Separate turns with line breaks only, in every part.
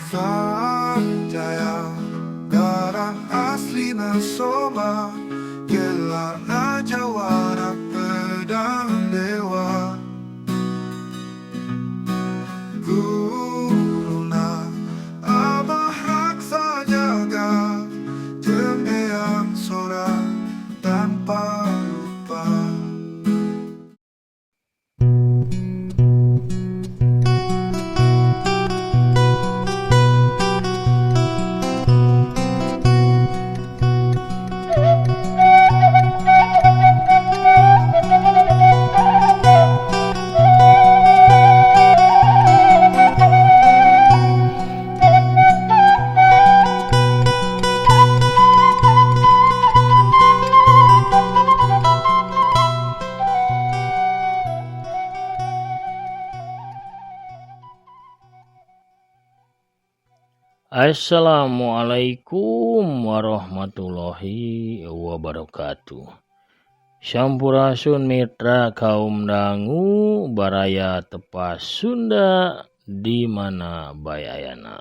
Sanjaya darah aslina Soma, gelarna jawara pedang dewa. Guruna Abah Raksa Jaga, jeung Eyang Sora tanpa lupa.
Assalamualaikum warahmatullahi wabarakatuh. Sampurasun mitra kaum dangu baraya tepas Sunda di mana bae ayana.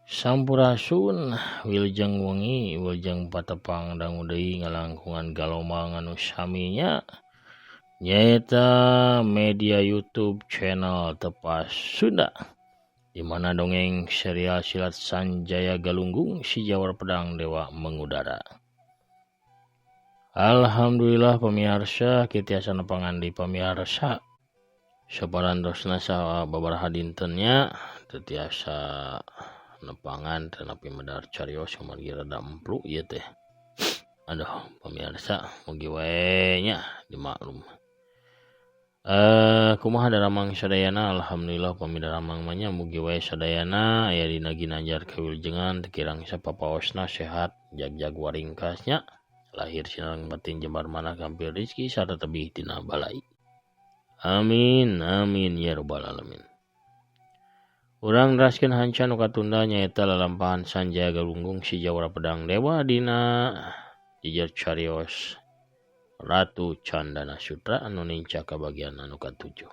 Sampurasun wilujeng wengi wilujeng patepang dangu deui ngalangkungan galomang anu saminya nyaeta media YouTube channel Tepas Sunda, di mana dongeng serial silat Sanjaya Galunggung si Jawara Pedang Dewa mengudara. Alhamdulillah pemirsa, kitiasa nepangan di pemirsa saparantosna sababaraha dintennya teu tiasa nepangan teu medar carios kumargi rada emplu ieu teh. Aduh pemirsa, mugi wae nya dimaklum. Kumaha daramang sadayana? Alhamdulillah pami daramang mah nya mugi wae sadayana aya dina ginanjar kawilujengan teu kirang sapapaosna sehat jag-jag waringkasnya lahir sinareng batin jembar manah gampil rezeki sarta tebih tina balai. Amin amin ya rabbal alamin. Urang neraskeun hanca nu katunda nyaeta lalampahan Sanjaya Galunggung si Jawara Pedang Dewa dina jejer carios Ratu Candana Sutra anu nincak ka bagian anu katujuh.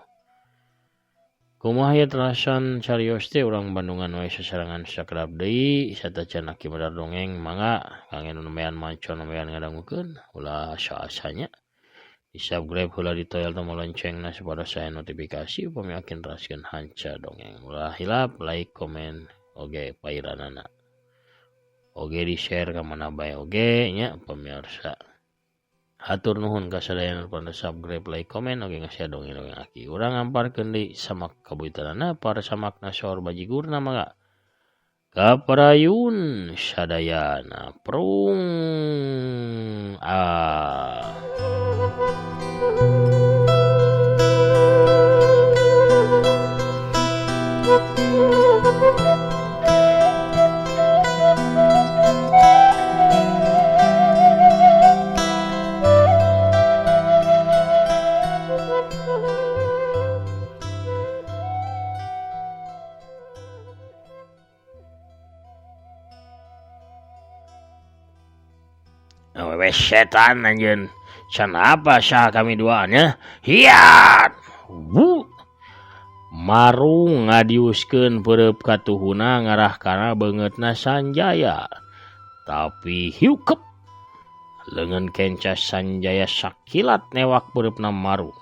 Kumaha ieu terasan carios teh urang Bandungan wae sasarengan sakedap deui satacan aki medar dongeng mangga kangge nu nembean maca nembean ngadangukeun ulah asa-asanya di subscribe heula ditoel tombol loncengna supados aya notifikasi upami akin neraskeun hanca dongeng. Ulah hilap like komen oge pairanana oge di share ka mana bae oge nya pamirsa. Hatur nuhun ka sadayana pada subscribe, like, komen oge nge-share dongeng-dongeng aki. Urang ngamparkeun deui samak kabuyutanana para samakna saur bajigurna mangga kaparayun sadayana prung ah. Awewe setan anjeun. Can apa sah kami duanya? Hiat. Bu. Marung ngadiuskeun peureub katuhuna ngarah kana beungeutna Sanjaya. Tapi hiukep. Leungeun kenca Sanjaya sakilat newak peureupna Marung.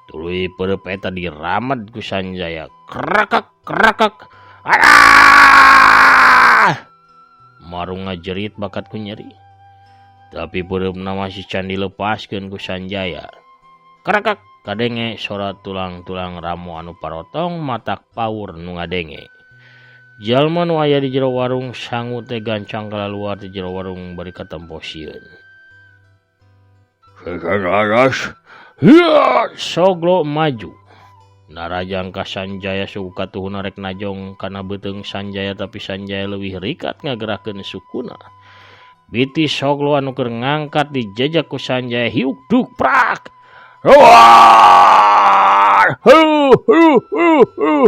Tuluy peureub eta diramed ku Sanjaya. Krakak krakak. Alah! Marung ngajerit bakat ku nyeri. Tapi peureupna masih can dilepaskeun ku Sanjaya. Krakak kadenge sora tulang-tulang ramo anu parotong matak paur nu ngadenge. Jalma nu aya di jero warung sangu teh gancang kalaluar di jero warung bari katempo sieun. Soglo maju. Narajang ka Sanjaya suku katuhuna rek najong kana beuteung Sanjaya tapi Sanjaya leuwih rikat ngagerakeun sukuna. Biti Soglo anu keur ngangkat dijejak ku Sanjaya hiuk duk prak. Roar! Hu hu hu hu.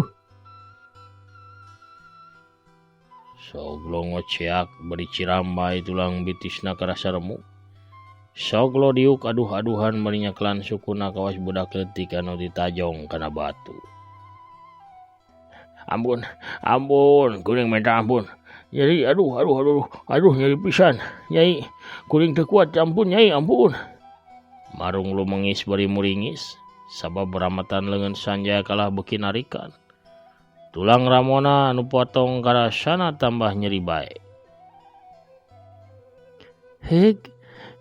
Soglo ngoceak bari cirambay tulang bitisna karasa remuk. Soglo diuk aduh-aduhan bari nyekelan sukuna kawas budak leutik anu ditajong kana batu. Ampun, ampun, kuring minta ampun. Nyeri, aduh, aduh, aduh, aduh, nyeri pisan. Nyai, kuring teu kuat, ampun, nyai, ampun. Marung lumengis bari muringis, sabab ramatan leungeun Sanjaya kalah beuki narikan. Tulang ramona anu potong karasana tambah nyeri bae. Heug,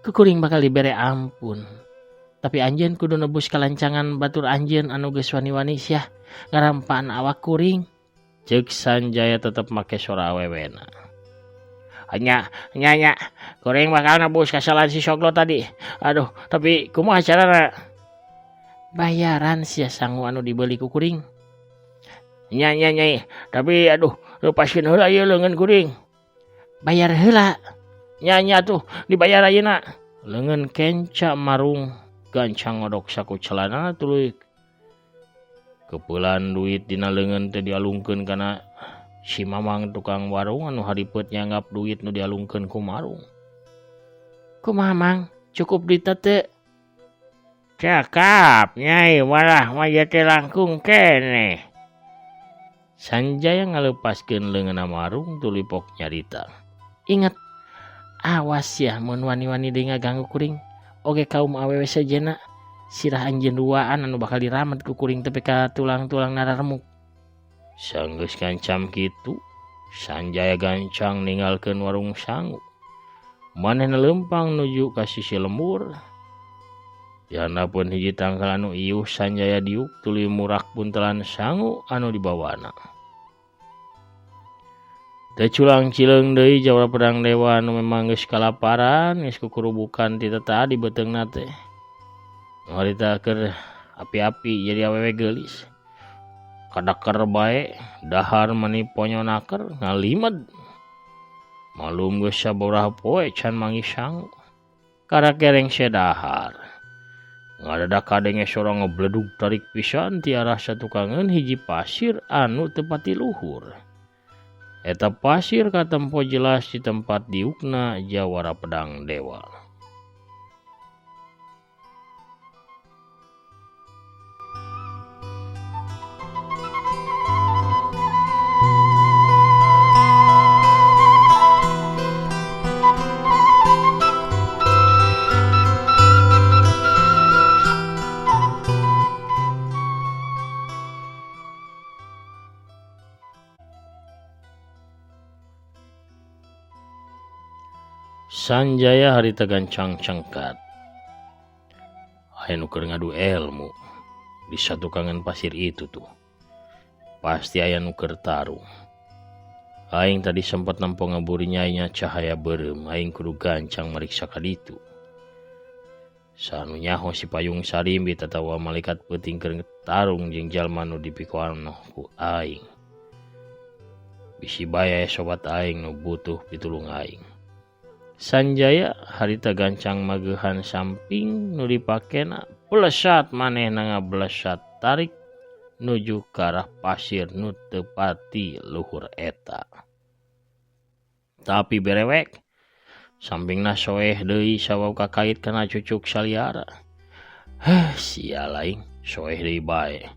ku kuring bakal dibere ampun. Tapi anjeun kudu nebus kalancangan batur anjeun anu geus wani-wani sia ngarampaan awak kuring. Ceuk Sanjaya tetep make sora awewena. Nya, nya, nya, kuring bakal nebus kasalahan si Soglo tadi. Aduh, tapi kumaha carana? Bayaran sia sangu anu dibeli ku kuring. Nya, nya, nyai, tapi aduh, lepaskeun heula ieu leungeun kuring. Bayar heula. Nya, nya tuh, dibayar ayeuna. Leungeun kenca marung gancang ngodok saku celana tuluy kepulan duit dina leungeun teh dialungkeun kana si mamang tukang warung anu haripeut nyanggap duit nu dialungkeun ku marung. Kumaha mang, cukup duitna teu? Cakap nyai malah mah ieu teh langkung keneh. Sanjaya ngalepaskeun leungeunna marung tuluy pok nyarita. Ingat, awas ya mun wani-wani deui ngaganggu kuring. Oge kaum awewe sejenna sirah anjeun duaan anu bakal diramet ku kuring tepi ka tulang-tulang nararemuk. Sanggeus ngancam kitu, Sanjaya gancang ninggalkeun warung sangu. Manehna leumpang nuju ka sisi lembur. Di handapeun hiji tangkal anu iuh Sanjaya diuk tuluy murak buntelan sangu anu dibawana. Teu culang cileung deui jawara pedang dewa anu memang geus kalaparan geus kukurubukan ti tadi beuteungna teh. Nu harita keur api-api jadi awewe geulis. Kadaker bae dahar mani ponyonaker ngalimed. Malum geus sabaraha poe can manggih sangu. Karak gereng dahar. Ngadadak kadenge sora ngebledug tarik pisan ti arah satukangeun hiji pasir anu teu pati luhur. Eta pasir katempo jelas di tempat diukna jawara pedang dewa. Sanjaya harita gancang cengkat. Aya nu keur ngadu elmu di satukangan pasir itu tuh. Pasti aya nu keur tarung. Aing tadi sempat nempo ngaburi nyainya cahaya beureum, aing kudu gancang mariksa ka ditu. Sanu nyaho si Payung Sarimbit atawa malaikat peuting keur tarung jeung jalma nu dipikoanoh ku aing. Bisi bae sobat aing nu butuh pitulung aing. Sanjaya harita gancang magehan samping nu dipakena pelesat manehna ngablesat tarik nuju ka arah pasir nu teu pati luhur eta. Tapi berewek sampingna soeh deui sabab kakait kana cucuk saliara. Heh, sial aing soeh deui bae.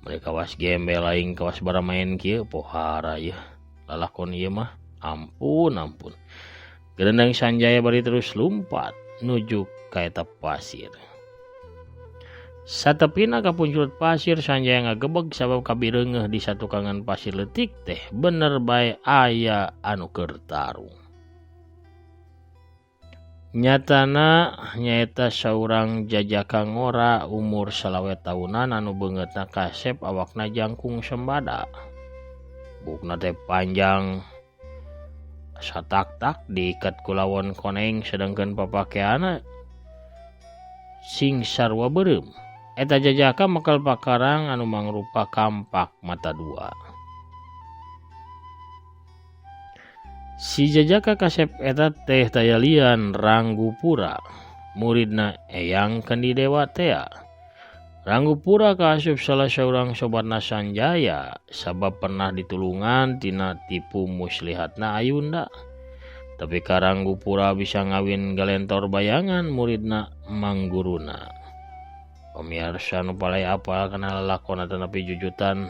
Mereka kawas gembel aing kawas baramaen kieu pohara ieu. Lalakon ieu mah ampun ampun. Gerendeng Sanjaya bari terus lumpat nuju ka eta pasir. Satepina kapunculut pasir Sanjaya ngagebeg sabab kabireungeuh di satukangan pasir leutik teh bener bae aya anu keur tarung. Nyatana nyaeta saurang jajaka ngora umur 25 tahunan anu beungeutna kasep awakna jangkung sembada. Bukna teh panjang satak-tak diikat ku lawon koneng sedangkan papakeana sing sarua beureum. Eta jajaka mekel pakarang anu mangrupa kampak mata dua. Si jajaka kasep eta teh tayalian Ranggupura, muridna Eyang Kendi Dewa tea. Ranggupura kaasup salah saurang sobatna Sanjaya sabab pernah ditulungan tina tipu muslihatna Ayunda. Tapi ka Ranggupura bisa ngawin galentor bayangan muridna Mangguruna. Pamiarsa nu palai apal kana lalakon atanapi jujutan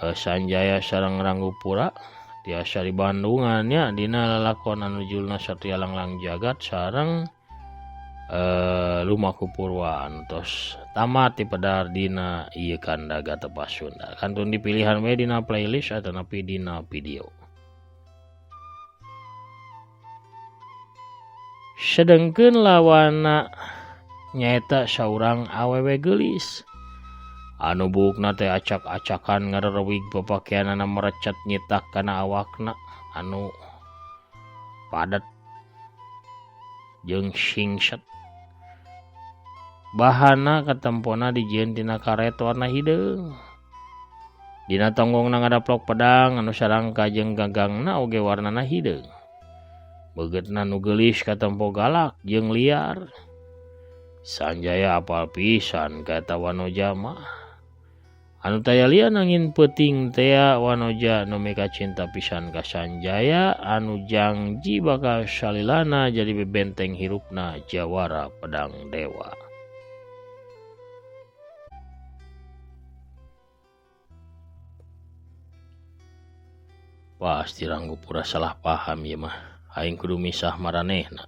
Sanjaya sareng Ranggupura tiasa di Bandungan nya dina lalakon anu judulna Satria Langlang Jagat sareng Lumaku Purwa anu tos tamat dipedar dina ieu kandaga tepas Sunda. Kantun dipilihan we dina playlist atanapi dina video. Sedengkeun lawanna nyaeta saurang awewe geulis anu buukna teh acak-acakan ngarerewig papakeanana merecet nyitak kana awakna anu padet jeung singset. Bahana katempona dijieun tina karet warna hideung. Dina tonggongna ngadaplok pedang anu sarangka jeung gagangna oge warnana hideung. Begetna nu geulis katempo galak jeung liar. Sanjaya apal pisan ka eta wanoja mah. Anu taya lian angin peuting tea wanoja nu mika cinta pisan ka Sanjaya anu jangji bakal salilana jadi bebenteng hirupna jawara pedang dewa. Pasti Ranggupura salah paham ieu mah. Aing kudu misah maranehna.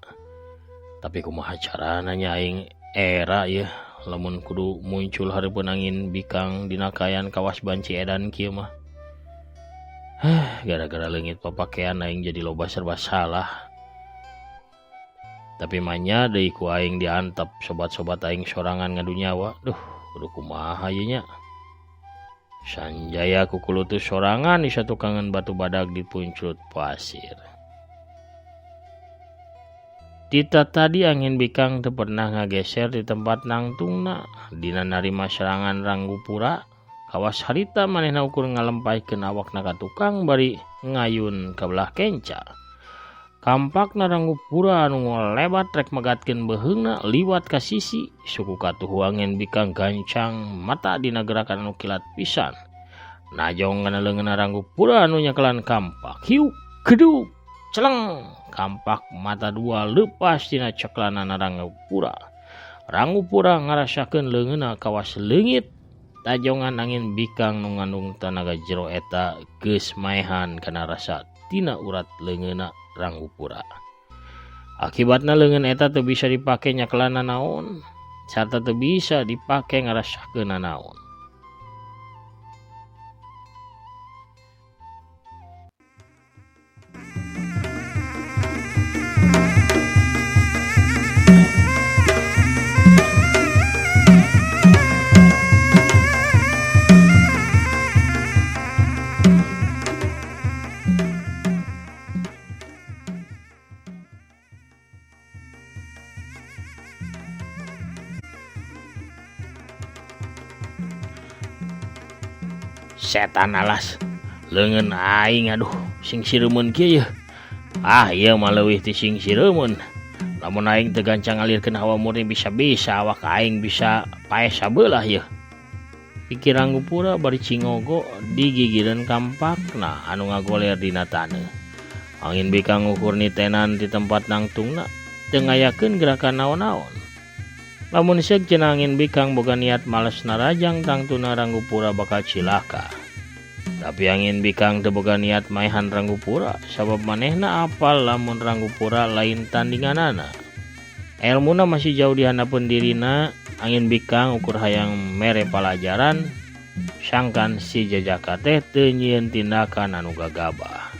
Tapi kumaha carana nya aing era ieu lamun kudu muncul hareupeun angin bikang dina kaayaan kawas banci edan kieu mah. Gara-gara leungit papakean aing jadi loba serba salah. Tapi manya deui ku aing diantep sobat-sobat aing sorangan ngadu nyawa. Duh, kudu kumaha ieu nya. Sanjaya kukulutus sorangan di satukangan batu badag di punclut pasir. Tita tadi angin bikang teu pernah ngageser di tempat nangtungna. Dina narima serangan Ranggupura, kawas harita manehna ukur ngalempahkeun awakna ka tukang bari ngayun ka belah kenca. Kampakna Ranggupura anu ngolebat rek megatkeun beuheungna liwat ka sisi, suku katuhu angin bikang gancang mata dina gerakan anu kilat pisan. Najong kana leungeunna Ranggupura anu nyekelan kampak. Hiuk geduk celeng. Kampak mata dua lepas tina ceklanana Ranggupura. Ranggupura ngarasakeun leungeunna kawas leungit. Tajongan angin bikang nu ngandung tanaga jero eta geus maehan kana rasa tina urat leungeunna Ranggupura. Akibatna leungeun eta teu bisa dipake nyekelana naon, sarta teu bisa dipake ngarasakeun naon. Setan alas leungeun aing aduh sing sireumeun kieu yeuh. Ah ieu mah leuwih ti sing sireumeun. Lamun aing teu gancang ngalirkeun hawa murni bisa-bisa awak aing bisa paeh sabelah yeuh. Pikir Ranggupura bari cingogo digigireun kampakna anu ngagoler dina taneuh. Angin bikang ngukur nitenan di tempat nangtungna teu ngayakeun gerakan naon-naon. Lamun seuk cenah angin bikang boga niat males narajang tangtuna Ranggupura bakal cilaka. Tapi angin bikang teu boga niat maehan Ranggupura sabab manehna apal lamun Ranggupura lain tandinganana. Elmuna masih jauh di handapeun dirina, angin bikang ukur hayang mere palajaran sangkan si jajaka teh teu nyieun tindakan anu gagabah.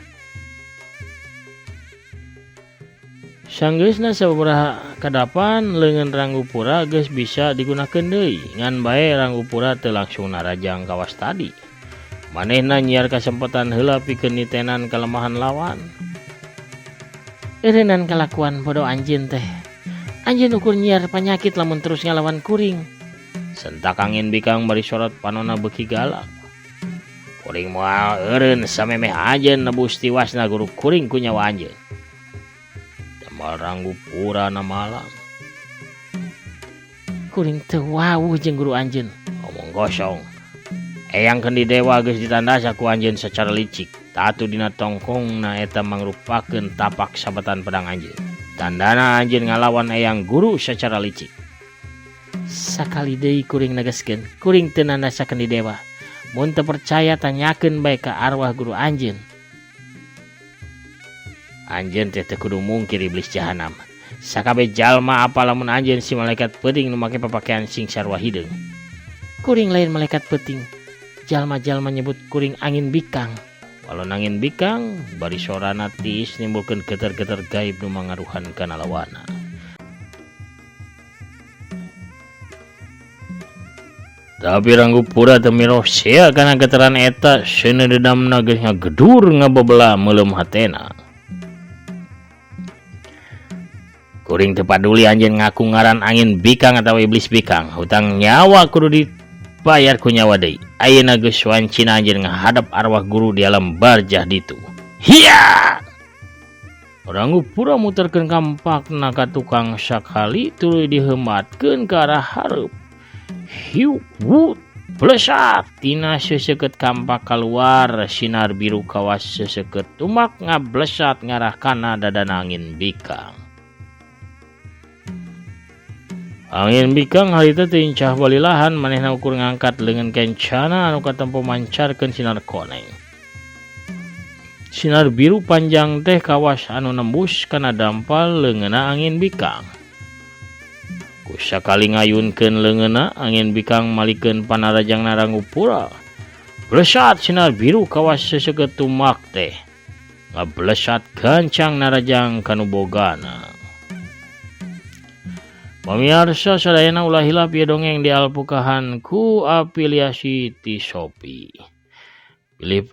Sanggeusna sababaraha kadapan leungeun Ranggupura geus bisa digunakeun deui, ngan bae Ranggupura teu langsung narajang kawas tadi. Manehna nyiar kasempatan heula pikeun nitenan kalemahan lawan. Eureunnan kalakuan bodo anjeun teh. Anjeun ukur nyiar panyakit lamun terus ngalawan kuring. Sentak angin bikang bari sorot panona beuki galak. Kuring moal eureun samemeh anjeun nebus tiwasna guru kuring ku nyawa anjeun. Damal Ranggupura na malang. Kuring teu wawuh jeung guru anjeun. Omong kosong. Eyang kendi dewa geus ditandasa ku anjeun secara licik. Tatu dina tongkongna eta mangrupakeun tapak sabetan pedang anjeun. Tandana anjeun ngalawan eyang guru secara licik. Sakali deui kuring negeskeun, kuring teu nandasa kendi dewa. Mun teu percaya tanyakeun bae ka arwah guru anjeun. Anjeun teh teu kudu mungkir iblis jahanam. Sakabeh jalma apa lamun anjeun si malaikat peuting nu make papakean sing sarua hideung. Kuring lain malaikat peuting. Jalma-jalma nyebut kuring angin bikang. Walon angin bikang bari sorana tiis nimbulkeun geter-geter gaib nu mangaruhan kana lawana. Tapi Ranggupura teu mirosea kana geteran eta seuneu dedamna geus ngagedur ngabebela meuleum hatena. Kuring teu paduli anjeun ngaku ngaran angin bikang atawa iblis bikang, hutang nyawa kudu dibayar ku nyawa deui. Ayeuna geus wancina anjeun ngahadap arwah guru di alam barjah ditu. Hiya! Ranggupura muterkeun kampakna ka tukang sakali tuluy diheumatkeun ka arah hareup. Hiu wut blesat tina seseukeut kampak kaluar sinar biru kawas seseukeut tumak ngablesat ngarah kana dadana angin bikang. Angin bikang harita teu incah balilahan manehna ukur ngangkat leungeun kencana anu katempo mancarkeun sinar koneng. Sinar biru panjang teh kawas anu nembus kana dampal leungeunna angin bikang. Sakali ngayunkeun leungeunna angin bikang malikeun panarajangna Ranggupura. Blesat sinar biru kawas seseukeut tumak teh. Ngablesat gancang narajang kanu bogana. Pamiarsa sadayana ulah hilap ieu dongeng dialpukahan ku afiliasi ti Shopee. Pilih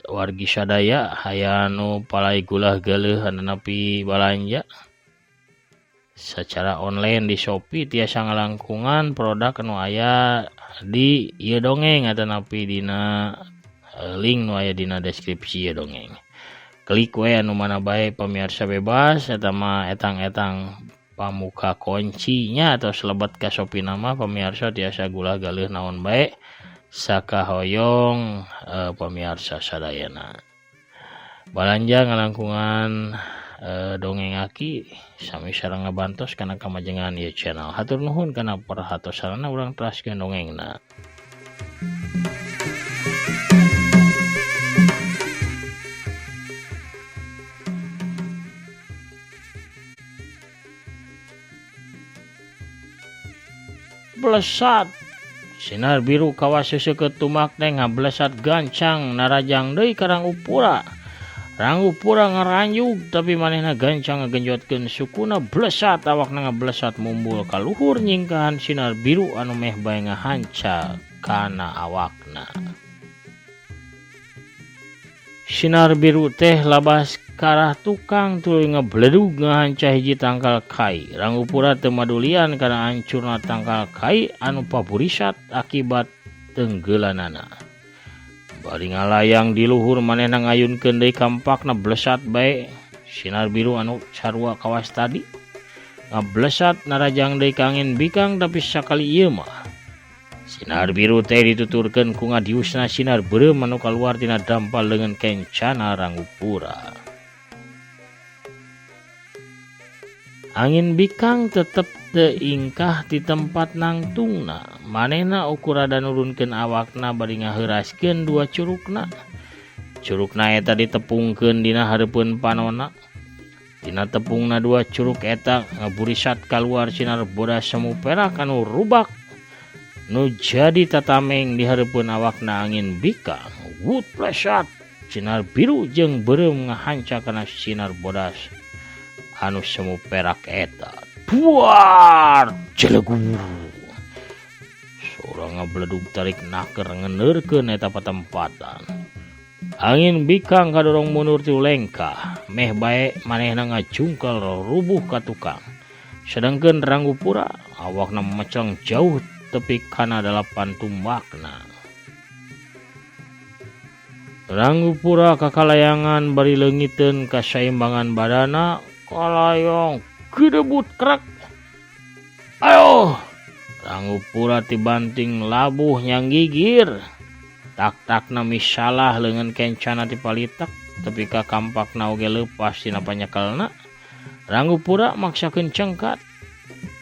wargi sadaya aya nu palai gulah geuleuh nepi balanja secara online di Shopee tiasa ngalangkungan produk nu aya di ieu dongeng atanapi dina link nu aya dina deskripsi ieu dongeng. Klik we anu mana bae pamiarsa bebas eta mah etang-etang pamuka kuncinya atau selebet ka Shopee nama pamiarsa tiasa gulah galeuh naon bae sakahoyong pamiarsa sadayana. Balanja ngalangkungan dongeng aki sami sareng ngabantos kana kamajengan ieu channel. Hatur nuhun kana perhatosanana urang teraskeun dongengna. Blesat sinar biru kawas seseukeut tumak teh ngablesat gancang narajang deui ka Ranggupura. Ranggupura ngaranjug tapi manehna gancang ngagenjotkeun sukuna blesat awakna ngablesat mumbul ka luhur nyingkahan sinar biru anu meh bae ngahanca kana awakna. Sinar biru teh labas karah tukang tuluy ngebledug ngahanca hiji tangkal kai. Ranggupura teu madulian kana hancurna tangkal kai anu paburisat akibat tenggelanana. Bari ngalayang di luhur manehna ngayunkeun deui kampakna blesat bae sinar biru anu sarua kawas tadi. Ngablesat narajang deui ka angin bikang tapi sakali ieu mah sinar biru teh dituturkeun ku ngadiusna sinar beureum anu kaluar tina dampal leungeun kencana Ranggupura. Angin bikang tetep teu ingkah di tempat nangtungna. Manehna ukur rada nurunkeun awakna bari ngaheuraskeun dua curukna. Curukna eta ditepungkeun dina hareupeun panona. Dina tepungna dua curuk eta ngaburisat kaluar sinar bodas semu perak anu rubak nu jadi tatameng di hareupeun awakna angin bikang. Wut plesat sinar biru jeung beureum ngahanca kana sinar bodas anu semu perak eta. Duar jelegu. Sora ngabledug tarik naker ngeneurkeun eta patempatan. Angin bikang kadorong mundur ti lengkah, meh bae manehna ngajungkal rubuh ka tukang. Sedangkeun Ranggupura awakna meceng jauh tepi kana dalapan tumbakna. Ranggupura kakalayangan bari leungiteun kasaimbangan badana kalayang gedebut krek. Ayo! Ranggupura tibanting labuh nyanggigir. Tak-takna misalah leungeun kencana ti palitek tepi ka kampakna oge leupas tina panyekelna. Ranggupura maksakeun cengkat.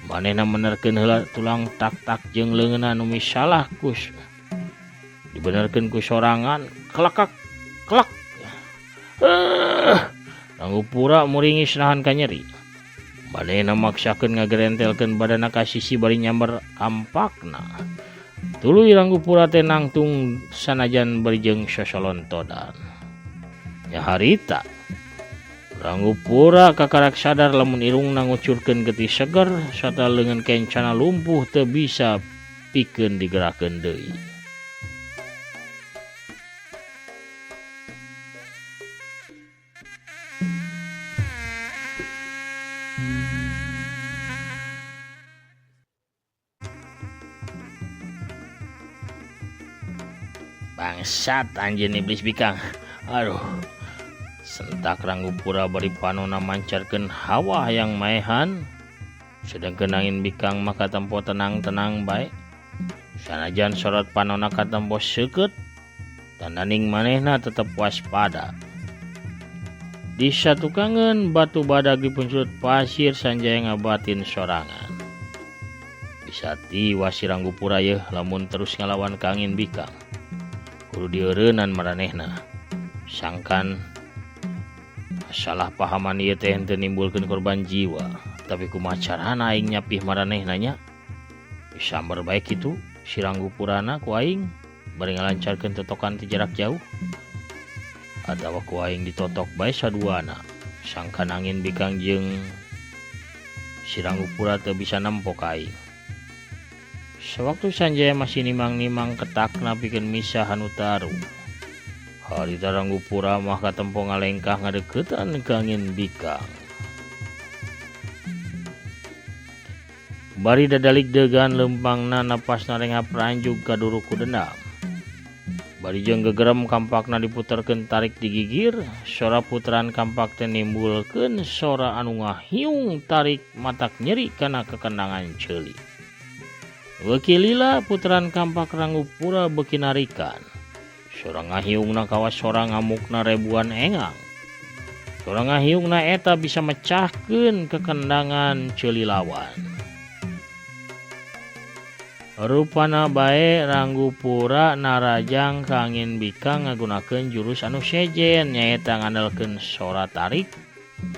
Manehna menerkeun heula tulang tak-tak jeung leungeunna nu misalah kus Dibenerkeun ku sorangan kelakak kelak. Ranggupura muringis nahan kanyeri. Manehna maksakeun ngagerentelkeun badanna ka sisi bari nyamber kampakna. Tuluy Ranggupura teh nangtung sanajan bari jeung sosolontodan. Nya harita Ranggupura kakarak sadar lamun irungna ngucurkeun getih seger sarta leungeun kencana lumpuh teu bisa pikeun digerakeun deui. Bangsat anjeun iblis bikang. Aduh. Sentak Ranggupura bari panona mancarkeun hawa hayang maehan. Sedengkeun angin bikang mah katempo tenang-tenang bae. Sanajan sorot panona katempo seukeut, tandaning manehna tetep waspada. Di satukangeun batu badag dipunculut pasir Sanjaya ngabatin sorangan. Bisa tiwas si Ranggupura yeuh lamun terus ngalawan ka angin bikang. Kudu dieureunnan maranehna. Sangkan salah pahaman ieu teh henteu nimbulkeun korban jiwa, tapi kumaha carana aing nyapih maranehna nya? Disamber bae kitu si Ranggupurana ku aing bari ngalancarkeun totokan ti jarak jauh. Atawa ku aing ditotok bae saduana, sangkan angin bikang jeung si Ranggupura teu bisa nempo ka aing. Sawaktu Sanjaya masih nimang-nimang ketakna pikeun misah anu taru. Harita Ranggupura mah katempo ngalengkah ngadeuketan ka angin bikang. Bari dadalik degan leumpangna napasna rengap ranjug ka duruk ku dendam. Bari jeung gegerem kampakna diputerkeun tarik di gigir, sora puteran kampak teh nimbulkeun sora anu ngahiung tarik matak nyeri kana kekendangan ceuli. Beuki lila puteran kampak Ranggupura beuki narikan. Sora ngahiungna kawas sora ngamukna ribuan engang. Sora ngahiungna eta bisa mecahkeun kekendangan ceuli lawan. Rupana bae Ranggupura narajang ka angin bikang ngagunakeun jurus anu sejen nyaeta ngandalkeun sora tarik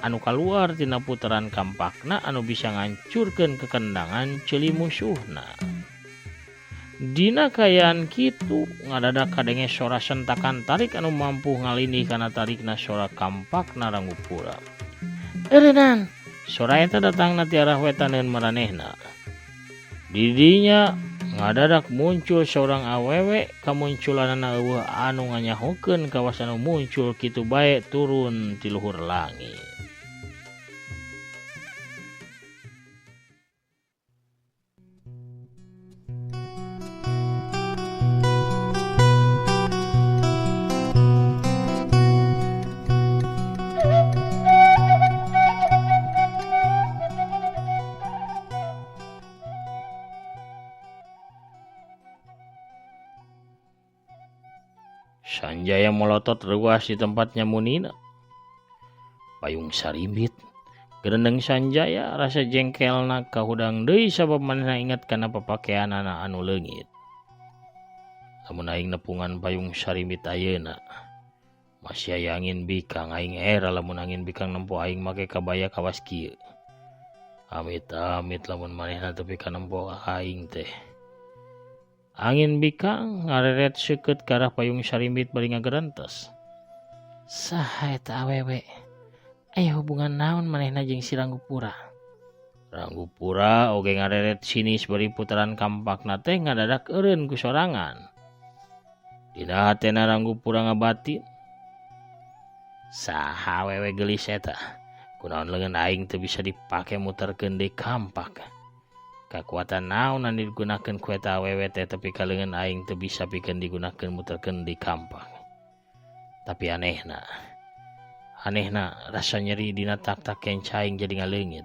anu kaluar tina puteran kampakna anu bisa ngancurkeun kekendangan ceuli musuhna. Dina kaayaan kitu ngadadak kadenge sora sentakan tarik anu mampu ngalindih kana tarikna sora kampakna Ranggupura. Eureunnan, sora eta datangna ti arah wetaneun maranehna. Di dinya ngadadak muncul seorang awewe kamunculanana eueuh anu nganyahokeun kawas anu muncul kitu bae turun ti luhur langit. Sanjaya molotot ruas di tempatnya Munina. Payung sarimbit. Gerendeng Sanjaya rasa jengkelna kahudang deui sabab manehna inget kana papakeanana anu leungit. Lamun aing nepungan payung sarimbit ayeuna, masih aya angin bikang aing era lamun angin bikang nempo aing make kabaya kawas kieu. Amit-amit lamun manehna tepi ka nempo aing teh. Angin bikang ngareret seukeut ka arah payung sarimbit bari ngagerentes. Saha eta awewe? Aya hubungan naon manehna jeung si Ranggupura? Ranggupura oge ngareret sinis bari putaran kampakna teh ngadadak eureun ku sorangan. Dina hatena Ranggupura ngabatin. Saha awewe geulis eta? Kunaon leungeun aing teu bisa dipake muterkeun deui kampak? Kakuatan naon anu digunakeun ku eta awewe teh tepi ka leungeun aing teu bisa pikeun digunakeun muterkeun di kampak. Tapi anehna rasa nyeri dina tak-tak kenca aing jadi ngaleungit.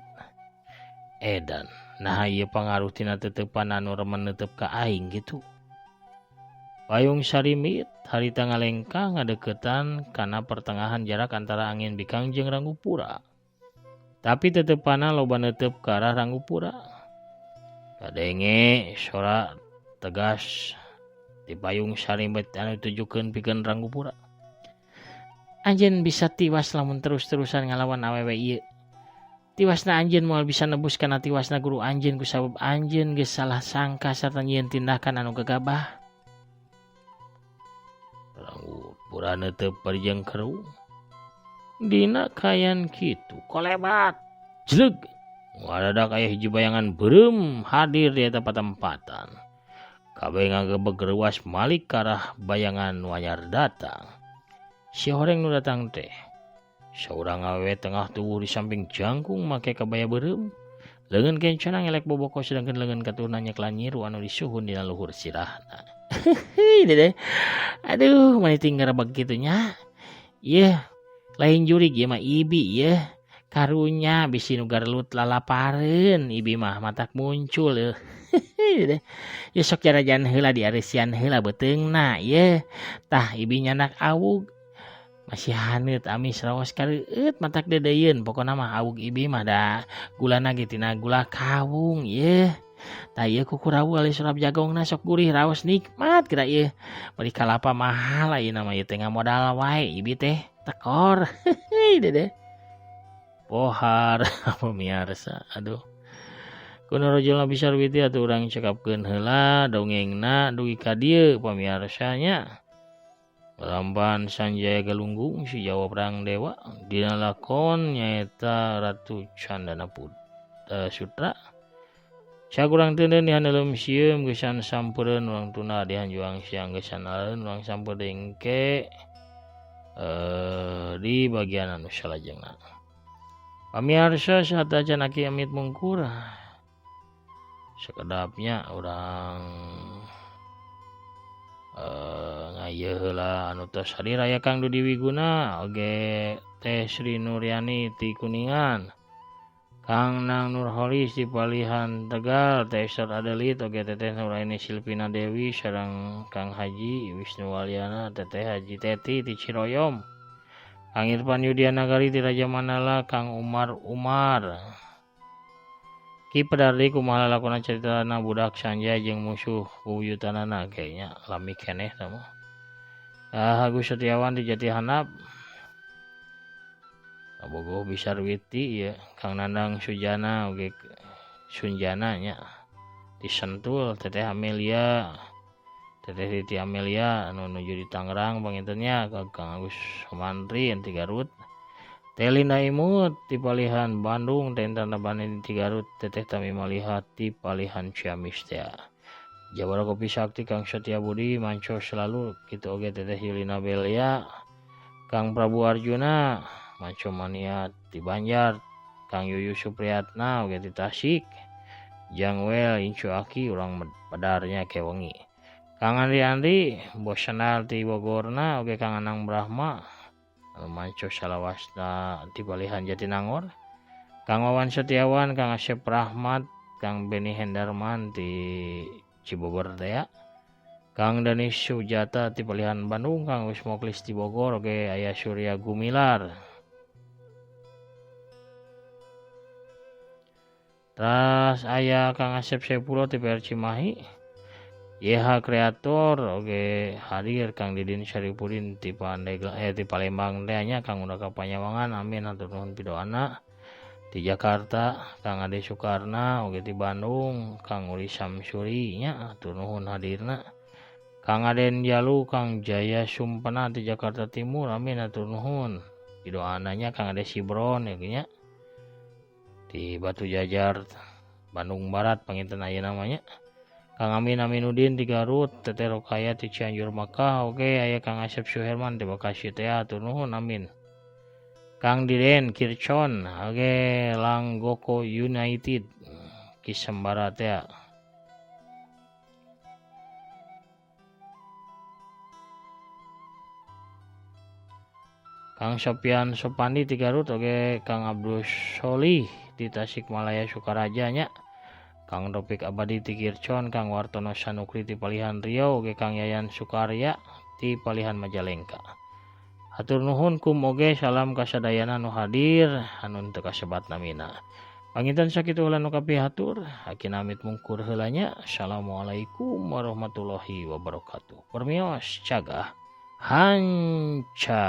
Edan, naha ieu pangaruh tina teteupan anu remen neuteup ka aing kitu. Payung sarimit harita ngalengkah ngadeuketan kana pertengahan jarak antara angin bikang jeung Ranggupura. Tapi teteupanna loba neuteup ka arah Ranggupura. Kadenge sora tegas Di payung sarimbet anu ditujukeun pikeun Ranggupura. Anjeun bisa tiwas lamun terus-terusan ngalawan awewe ieu. Tiwasna anjeun moal bisa nebus kana tiwasna guru anjeun kusabab anjeun geus salah sangka sarta nyieun tindakan anu gegabah. Ranggupura neuteup bari jeung keru. Dina kayan kitu kolebat jleg. Ngadadak aya hiji bayangan beureum hadir di eta patempatan. Kabeh ngagebeg reuas malik ka arah bayangan nu anyar datang. Si horeng nu datang teh saurang awewe tengah tubuh di samping jangkung make kabaya beureum. Leungeun kencana ngelek boboko sedangkeun leungeun katurna nyeklan nyiru anu disuhun dina luhur sirahna. Dedeh. Aduh, mani tinggal kitu nya. Yeuh, lain jurig ieu mah ibi yeuh. Karunya bisi nu garelut lalapareun ibi mah matak muncul yeuh. Dedeh. Yeuh sok jarajan heula diareusian heula beuteungna yeuh. Tah ibi nyandak awug. Masih haneut amis raos kareueut matak deudeuyeun pokona mah awug ibi mah da gulana ge tina gula kawung yeuh. Tah ieu kukurawu alih surap jagongna sok gurih raos nikmat geura ieu. Bari kalapa mahal ayeuna mah ieu teh ngamodal wae ibi teh tekor. Dedeh. Pohar pamiarsa aduh. Kuno rajulna bisa witi atuh urang cekapkeun heula dongengna dugi ka dieu pamiarsa nya. Lamban Sanjaya Galunggung si Jawa Perang Dewa dina lakon nyaeta Ratu Candana Sutra. Sakurang teuneun dihaneuleum sieum geusan sampereun urang tuna dihanjuang siang geusan aleun urang samper dengke di bagian anu salajengna. Pamiarsa saat acan aki amit mungkur sakedapnya urang ngayeuh heula anu tos hadir aya Kang Dudi Wiguna oge Teh Sri Nuryani ti Kuningan, Kang Nang Nurholis di Palihan Tegal, Teh Esther Adelit oge Teteh Nuraini Silvina Dewi sareng Kang Haji Wisnu Waliana, Teteh Haji Teti ti Ciroyom, Kang Irfan Yudianagari ti Raja Mandala, Kang Umar Umar. Ki Pedardi kumaha lalakona caritana budak Sanjaya jeung musuh bubuyutanana kayaknya lami keneh tah mah. Agus Setiawan di Jati Hanap. Kabogoh Bisarwiti ya, Kang Nandang Sujana oge Sunjana nya di Sentul, Teteh Amelia, Teteh Titi Amelia anu nuju di Tangerang panginten nya, Kang Agus Sumantri di Garut. Teh Linda Imut di Palihan Bandung, Teh Intan Rabani di Garut, Teteh Tami Malihat di Palihan Ciamis teh. Jawara Kopi Sakti Kang Setia Budi manco selalu kitu oge Teteh Yulina Belia, Kang Prabu Arjuna manco mania di Banjar, Kang Yuyu Supriyatna oge di Tasik, Jangwel Incu Aki urang padarnya kewengi. Kang Andri Andri Bosenal di Bogorna oge Kang Anang Brahma manco salawasna di Palihan Jatinangor, Kang Wawan Setiawan, Kang Asep Rahmat, Kang Beni Hendarman di Cibogor teh, Kang Danis Sujata di Palihan Bandung, Kang Wismoklis di Bogor oge aya Surya Gumilar. Tas aya Kang Asep Sepulo di PR Cimahi, YH Kreator oge hadir Kang Didin Syarifudin di Pandeglang di Palembang teh nya, Kang Undaka Panyawangan amin hatur nuhun pidoana. Di Jakarta Kang Ade Soekarna oge di Bandung Kang Uri Samsuri nya hatur nuhun hadirna. Kang Aden Jalu, Kang Jaya Sumpena di Jakarta Timur amin hatur nuhun pidoana nya. Kang Ade Sibron ya nya di Batu Jajar Bandung Barat panginten ayeuna mah nya. Kang Amin Aminuddin di Garut, Teteh Rokaya di Cianjur Makkah, oke aya Kang Asep Suherman di Bekasi teh hatur nuhun amin. Kang Diren Kircon oke Langgoko United Kisembara teh. Kang Sopian Sopandi di Garut oke Kang Abdul Solih di Tasikmalaya Sukaraja nya. Kang Topik Abadi ti Kircon, Kang Wartono Sanukri ti Palihan Riau, oge Kang Yayan Sukarya ti Palihan Majalengka. Hatur nuhun kum oge salam kasadayana nu hadir anu teu kasebat namina. Panginten sakitu heula nu kapihatur, Aki amit mungkur heula nya. Assalamualaikum warahmatullahi wabarakatuh. Permios, cagah hanca.